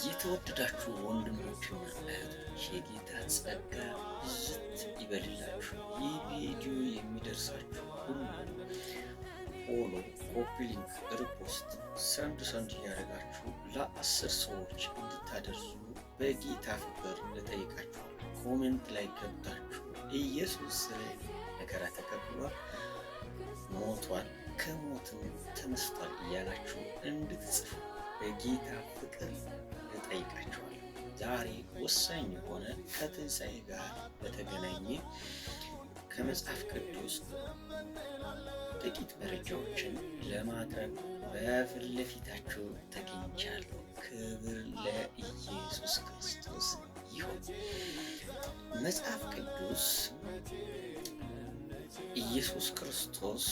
የተወደዳችሁ ወንድሞችና እህቶች፣ የጌታ ጸጋ ብዝት ይበልላችሁ። ይህ ቪዲዮ የሚደርሳችሁ ሁሉ follow፣ copy link፣ repost፣ send send እያደረጋችሁ ለ10 ሰዎች እንድታደርሱ በጌታ ፍቅር እጠይቃችኋለሁ። Comment ላይ ገብታችሁ ኢየሱስ ስለ መከራ ተቀብሏል፣ ሞቷል፣ ከሞትም ተነስቷል እያላችሁ እንድትጽፉ በጌታ ፍቅር እጠይቃችኋለሁ። ዛሬ ወሳኝ የሆነ ከትንሣኤ ጋር በተገናኘ ከመጽሐፍ ቅዱስ ጥቂት መረጃዎችን ለማቅረብ በፊት ለፊታችሁ ተገኝቻለሁ። ክብር ለኢየሱስ ክርስቶስ ይሁን። መጽሐፍ ቅዱስ ኢየሱስ ክርስቶስ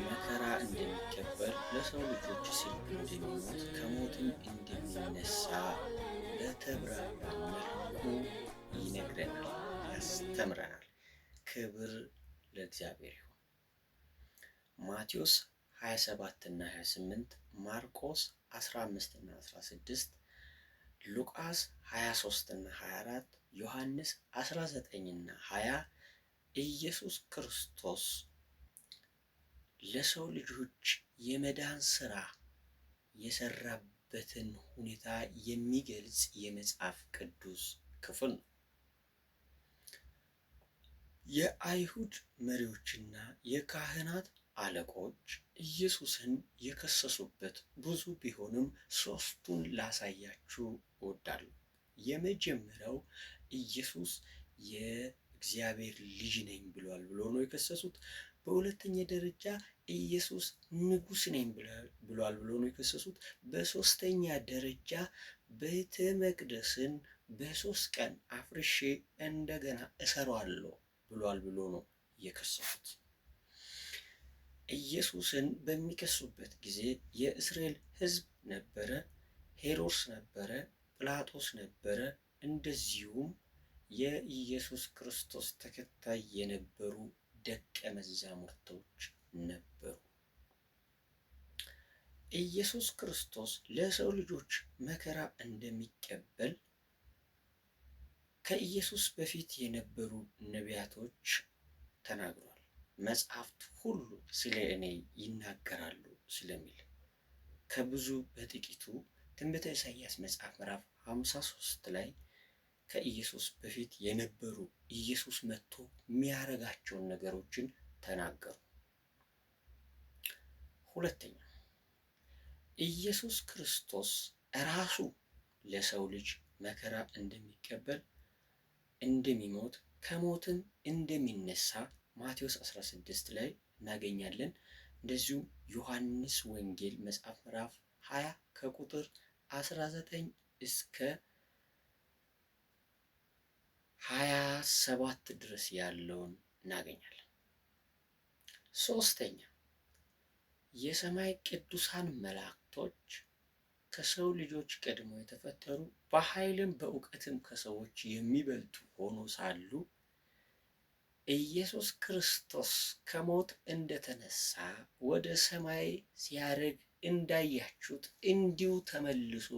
መከራ እንደሚቀበል፣ ለሰው ልጆች ሲል እንደሚሞት፣ ከሞትም እንደሚነሳ በተብራራ መልኩ ይነግረናል፣ ያስተምረናል። ክብር ለእግዚአብሔር ይሁን። ማቴዎስ 27 እና 28፣ ማርቆስ 15 እና 16፣ ሉቃስ 23 እና 24፣ ዮሐንስ 19 እና 20 ኢየሱስ ክርስቶስ ለሰው ልጆች የመዳን ስራ የሰራበትን ሁኔታ የሚገልጽ የመጽሐፍ ቅዱስ ክፍል ነው። የአይሁድ መሪዎችና የካህናት አለቆች ኢየሱስን የከሰሱበት ብዙ ቢሆንም ሶስቱን ላሳያችሁ እወዳለሁ። የመጀመሪያው ኢየሱስ የእግዚአብሔር ልጅ ነኝ ብሏል ብሎ ነው የከሰሱት። በሁለተኛ ደረጃ ኢየሱስ ንጉሥ ነኝ ብሏል ብሎ ነው የከሰሱት። በሶስተኛ ደረጃ ቤተ መቅደስን በ3 ቀን አፍርሼ እንደገና እሰራዋለሁ ብሏል ብሎ ነው የከሰሱት። ኢየሱስን በሚከሱበት ጊዜ የእስራኤል ሕዝብ ነበረ፣ ሄሮድስ ነበረ፣ ጲላጦስ ነበረ፣ እንደዚሁም የኢየሱስ ክርስቶስ ተከታይ የነበሩ ደቀ መዛሙርቶች ነበሩ። ኢየሱስ ክርስቶስ ለሰው ልጆች መከራ እንደሚቀበል ከኢየሱስ በፊት የነበሩ ነቢያቶች ተናግረዋል። መጽሐፍት ሁሉ ስለ እኔ ይናገራሉ ስለሚል ከብዙ በጥቂቱ ትንቢተ ኢሳይያስ መጽሐፍ ምዕራፍ 53 ላይ ከኢየሱስ በፊት የነበሩ ኢየሱስ መጥቶ የሚያደርጋቸውን ነገሮችን ተናገሩ። ሁለተኛ፣ ኢየሱስ ክርስቶስ ራሱ ለሰው ልጅ መከራ እንደሚቀበል፣ እንደሚሞት፣ ከሞትም እንደሚነሳ ማቴዎስ 16 ላይ እናገኛለን። እንደዚሁም ዮሐንስ ወንጌል መጽሐፍ ምዕራፍ 20 ከቁጥር 19 እስከ 27 ድረስ ያለውን እናገኛለን። ሶስተኛ፣ የሰማይ ቅዱሳን መላእክቶች ከሰው ልጆች ቀድሞ የተፈጠሩ፣ በኃይልም በእውቀትም ከሰዎች የሚበልጡ ሆኖ ሳሉ ኢየሱስ ክርስቶስ ከሞት እንደተነሳ፣ ወደ ሰማይ ሲያርግ እንዳያችሁት እንዲሁ ተመልሶ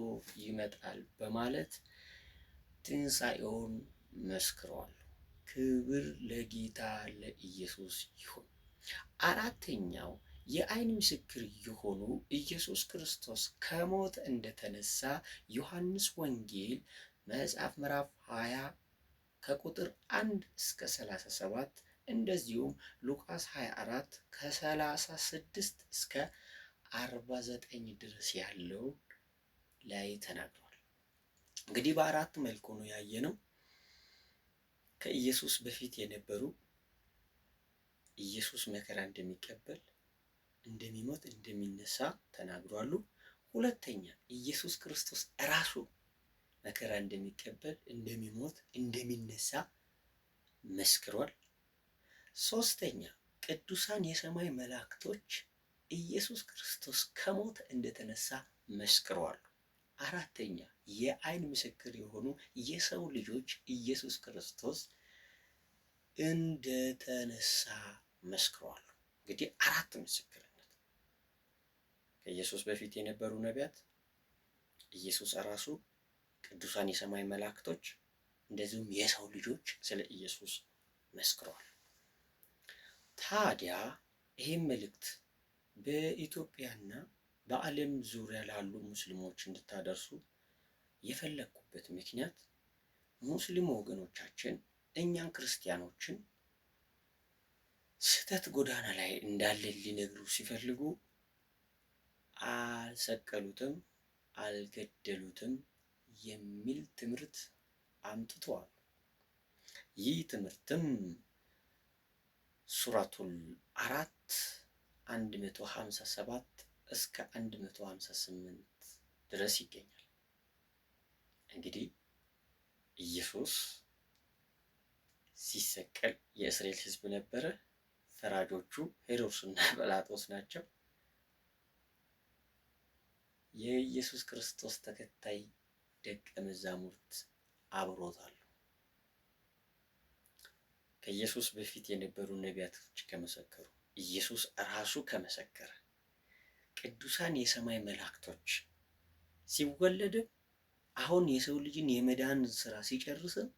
ይመጣል በማለት ትንሣኤውን መስክረዋል። ክብር ለጌታ ለኢየሱስ ይሁን። አራተኛው፣ የአይን ምስክር የሆኑ ኢየሱስ ክርስቶስ ከሞት እንደተነሳ ዮሐንስ ወንጌል መጽሐፍ ምዕራፍ 20 ከቁጥር 1 እስከ 37፣ እንደዚሁም ሉቃስ 24 ከ36 እስከ 49 ድረስ ያለው ላይ ተናግሯል። እንግዲህ በአራት መልኩ ነው ያየነው። ከኢየሱስ በፊት የነበሩ ኢየሱስ መከራ እንደሚቀበል፣ እንደሚሞት፣ እንደሚነሳ ተናግሯሉ። ሁለተኛ፣ ኢየሱስ ክርስቶስ ራሱ መከራ እንደሚቀበል፣ እንደሚሞት፣ እንደሚነሳ መስክሯል። ሶስተኛ፣ ቅዱሳን የሰማይ መላእክቶች ኢየሱስ ክርስቶስ ከሞት እንደተነሳ መስክረዋል። አራተኛ፣ የአይን ምስክር የሆኑ የሰው ልጆች ኢየሱስ ክርስቶስ እንደተነሳ መስክረዋል። እንግዲህ አራት ምስክርነት፦ ከኢየሱስ በፊት የነበሩ ነቢያት፣ ኢየሱስ ራሱ፣ ቅዱሳን የሰማይ መላእክቶች፣ እንደዚሁም የሰው ልጆች ስለ ኢየሱስ መስክረዋል። ታዲያ ይህም መልእክት በኢትዮጵያና በዓለም ዙሪያ ላሉ ሙስሊሞች እንድታደርሱ የፈለግኩበት ምክንያት ሙስሊም ወገኖቻችን እኛን ክርስቲያኖችን ስህተት ጎዳና ላይ እንዳለን ሊነግሩ ሲፈልጉ አልሰቀሉትም፣ አልገደሉትም የሚል ትምህርት አምጥተዋል። ይህ ትምህርትም ሱረቱል 4 157 እስከ 158 ድረስ ይገኛል። እንግዲህ ኢየሱስ ሲሰቀል የእስራኤል ሕዝብ ነበረ። ፈራጆቹ ሄሮድስና ጲላጦስ ናቸው። የኢየሱስ ክርስቶስ ተከታይ ደቀ መዛሙርት አብሮታሉ። ከኢየሱስ በፊት የነበሩ ነቢያቶች ከመሰከሩ፣ ኢየሱስ ራሱ ከመሰከረ፣ ቅዱሳን የሰማይ መላእክቶች ሲወለድም አሁን የሰው ልጅን የመዳን ስራ ሲጨርስም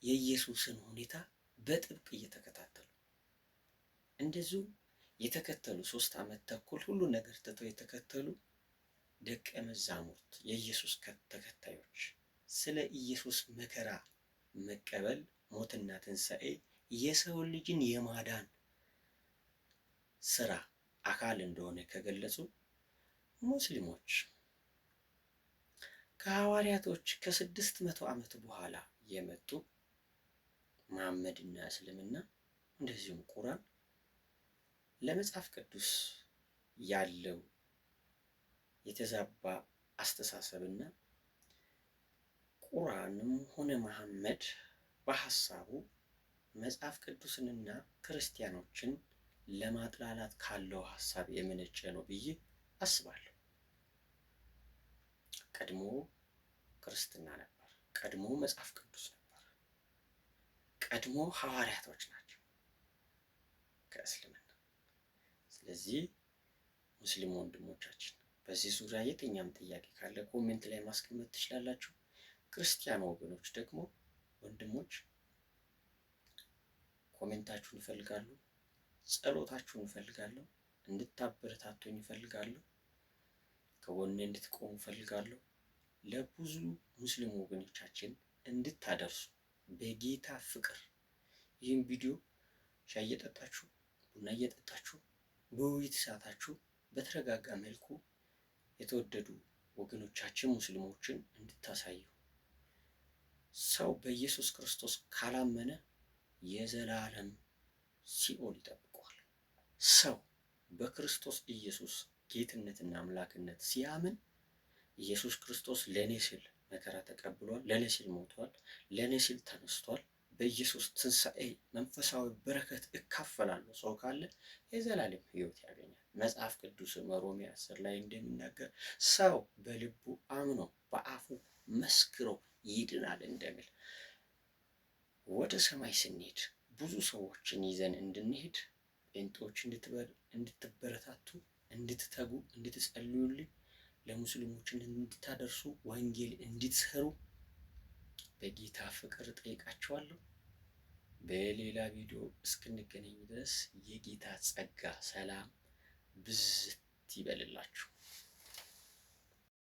የኢየሱስን ሁኔታ በጥብቅ እየተከታተሉ፣ እንደዚሁ የተከተሉ 3 ዓመት ተኩል ሁሉ ነገር ትተው የተከተሉ ደቀ መዛሙርት የኢየሱስ ተከታዮች ስለ ኢየሱስ መከራ መቀበል፣ ሞትና ትንሣኤ የሰው ልጅን የማዳን ስራ አካል እንደሆነ ከገለጹ፣ ሙስሊሞች ከሐዋርያቶች ከ600 ዓመት በኋላ የመጡ መሐመድና እስልምና እንደዚሁም ቁርአን ለመጽሐፍ ቅዱስ ያለው የተዛባ አስተሳሰብና ቁርአንም ሆነ መሐመድ በሀሳቡ መጽሐፍ ቅዱስንና ክርስቲያኖችን ለማጥላላት ካለው ሀሳብ የመነጨ ነው ብዬ አስባለሁ። ቀድሞ ክርስትና ነበር። ቀድሞ መጽሐፍ ቅዱስ ነበር። ቀድሞ ሐዋርያቶች ናቸው ከእስልምና። ስለዚህ ሙስሊም ወንድሞቻችን በዚህ ዙሪያ የትኛም ጥያቄ ካለ comment ላይ ማስቀመጥ ትችላላችሁ። ክርስቲያን ወገኖች ደግሞ ወንድሞች comment ኣችሁን እፈልጋለሁ፣ ጸሎታችሁን እፈልጋለሁ፣ እንድታበረታቱኝ እፈልጋለሁ፣ ከጎኔ እንድትቆሙ እፈልጋለሁ። ለብዙ ሙስሊም ወገኖቻችን እንድታደርሱ በጌታ ፍቅር ይህን ቪዲዮ ሻይ እየጠጣችሁ፣ ቡና እየጠጣችሁ፣ በውይይት ሰዓታችሁ በተረጋጋ መልኩ የተወደዱ ወገኖቻችን ሙስሊሞችን እንድታሳዩ። ሰው በኢየሱስ ክርስቶስ ካላመነ የዘላለም ሲኦል ይጠብቀዋል። ሰው በክርስቶስ ኢየሱስ ጌትነትና አምላክነት ሲያምን ኢየሱስ ክርስቶስ ለእኔ ሲል መከራ ተቀብሏል፣ ለእኔ ሲል ሞቷል፣ ለእኔ ሲል ተነስቷል፣ በኢየሱስ ትንሣኤ መንፈሳዊ በረከት እካፈላለሁ ሰው ካለ የዘላለም ሕይወት ያገኛል። መጽሐፍ ቅዱስ ሮሜ 10 ላይ እንደሚናገር ሰው በልቡ አምኖ በአፉ መስክሮ ይድናል እንደሚል፣ ወደ ሰማይ ስንሄድ ብዙ ሰዎችን ይዘን እንድንሄድ ጴንጤዎች እንድትበረታቱ፣ እንድትተጉ፣ እንድትጸልዩልኝ፣ ለሙስሊሞች እንድታደርሱ፣ ወንጌል እንድትሰሩ በጌታ ፍቅር እጠይቃችኋለሁ። በሌላ ቪዲዮ እስክንገናኝ ድረስ የጌታ ጸጋ ሰላም ብዝት ይበልላችሁ።